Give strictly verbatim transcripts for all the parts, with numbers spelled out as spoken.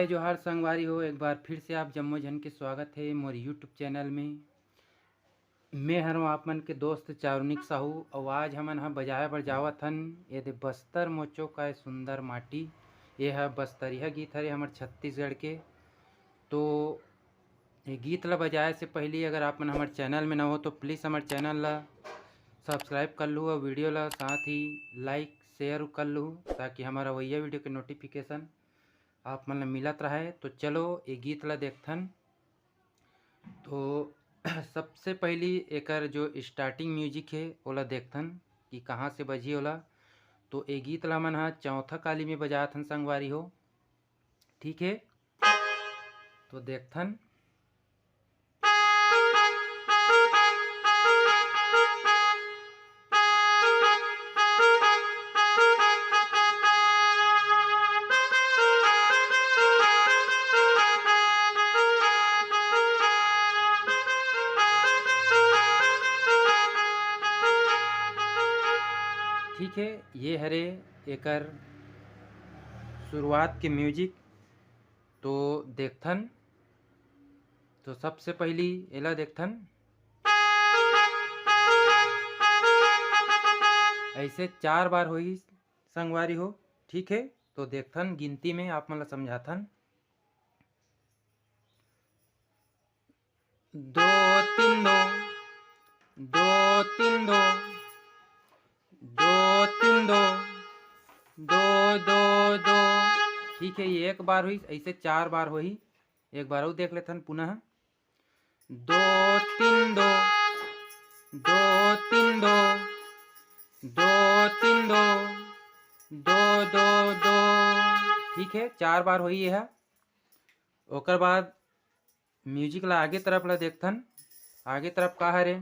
जोहार संगवारी हो, एक बार फिर से आप जम्मो झन के स्वागत हे मोर YouTube चैनल में। मैं हरों आप मन के दोस्त चारुनिक साहू, अउ आज हमन ह बजाए बर जावत हन ये दे बस्तर मोचो काय सुंदर माटी। ये ह बस्तरिया गीत हरे हमर छत्तीसगढ़ के। तो ये गीत ला बजाए से पहली अगर आप मन हमर चैनल में न हो तो प्लीज़ हमर चैनल ला सब्सक्राइब कर लू और वीडियो ला साथ ही लाइक शेयर कर लू, ताकि हमारा वही वीडियो के नोटिफिकेशन आप मन ला मिलत रहे। तो चलो ये गीत ला देखथन। तो सबसे पहली एकर जो स्टार्टिंग म्यूजिक हे ओला देखथन कि कहाँ से बजी ओला। तो ये गीत ला हमन ह चौथा काली में बजात हन संगवारी हो, ठीक है। तो देखथन। ठीक है, ये हरे एकर शुरुआत के म्यूजिक। तो देखथन, तो सबसे पहली एला देखथन, ऐसे चार बार होही संगवारी हो, ठीक है। तो देखथन गिनती में आप मन ला समझाथन। दो तीन दो, दो तीन दो, दो तीन दो, दो दो दो। ठीक है, ये एक बार होही, ऐसे चार बार होही। एक बार अउ देख लेथन पुनः। दो तीन दो, दो तीन दो, दो तीन दो, दो दो दो। ठीक है, चार बार होही ये ह। ओकर बाद म्यूजिक ला आगे तरफ ला देखथन, आगे तरफ का हरे।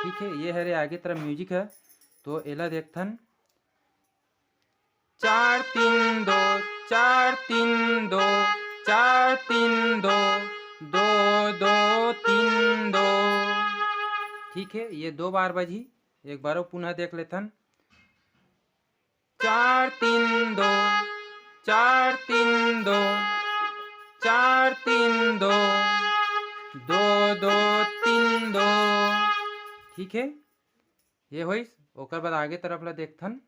ठीक है, ये हरे आगे तरफ म्यूजिक है। तो एला देखथन, चार तीन दो, चार तीन दो, चार तीन दो, दो दो तीन दो। ठीक है, ये दो बार बजी। एक बार पुनः देख लेथन। चार तीन दो, चार तीन दो, चार तीन दो, दो दो तीन दो। ठीक है, ये होइस। ओकर बाद आगे तरफ ला देखथन।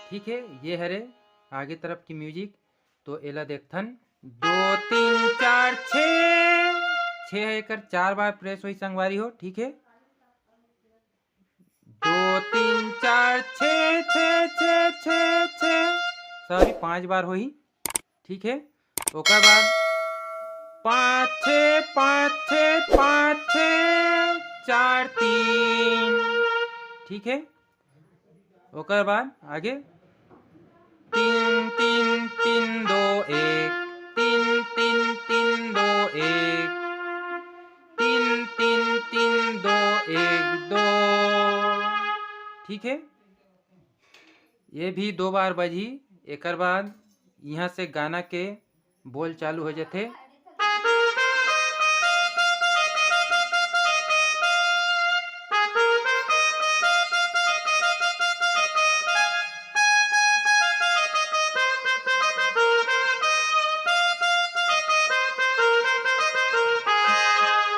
ठीक है, ये हरे आगे तरफ की म्यूजिक। तो एला देखथन, दो तीन चार छः, छः है एकर चार बार प्रेस होई संगवारी हो। ठीक है, दो तीन चार छः छः छः छः छः, सॉरी, पाँच बार होही। ठीक है, ओकर बाद पाँच छः पाँच छः पाँच छः चार तीन। ठीक है, ओकर बाद आगे तीन तीन तीन दो एक, तीन तीन तीन दो एक, तीन तीन तीन दो एक दो। ठीक है, ये भी दो बार बजही। एकर बाद यहाँ से गाना के बोल चालू हो जाथे।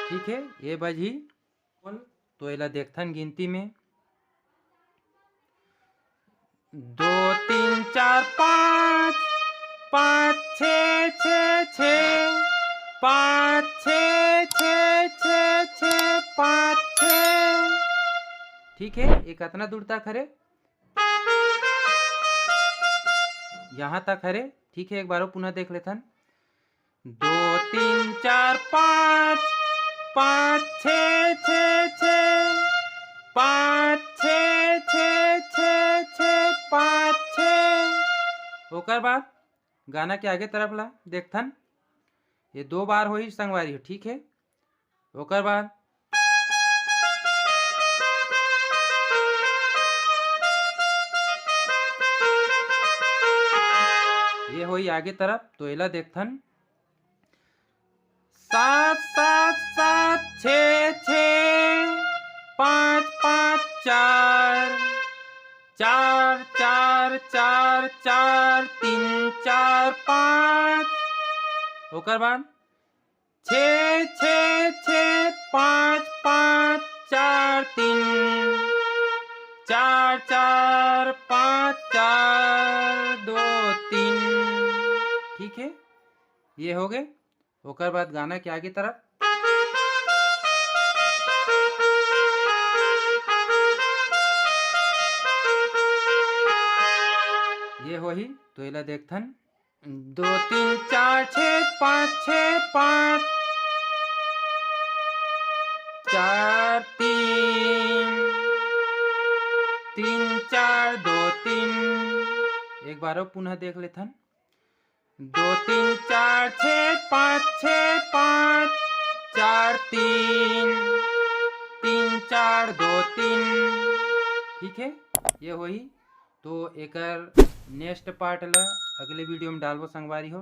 ठीक है, ये बजही। तो एला देखथन गिनती में, दो तीन चार पाँच, पाँच छः छः छः, पाँच छः छः छः छः, पाँच छः। ठीक है, ये कतना दूर तक हरे? यहाँ तक हरे। ठीक है, एक बार पुनः देख लेथन। दो तीन चार पाँच, पाँच छः छः छः, पाँच छः छः छः छः, पाँच छः। ओकर बाद गाना के आगे तरफ ला देखथन, ये दो बार होही संगवारी हो। ठीक है, ओकर बाद होई आगे तरफ, तो एला देखथन। सात सात सात छः छः पाँच पाँच चार, चार चार चार चार तीन चार पाँच। ओकर बाद छः छः छः पाँच पाँच चार तीन, चार चार पाँच चार दो तीन। ठीक है, ये हो गए। ओकर बाद गाना के आगे तरफ ये होही, तो एला देखथन। दो तीन चार छः पाँच छः पाँच चार तीन, तीन चार दो तीन। एक बार और पुनः देख लेथन। दो तीन चार छः पाँच छः पाँच चार तीन, तीन चार दो तीन। ठीक है, ये होही। तो एकर नेक्स्ट पार्ट ला अगले वीडियो में डालबो संगवारी हो।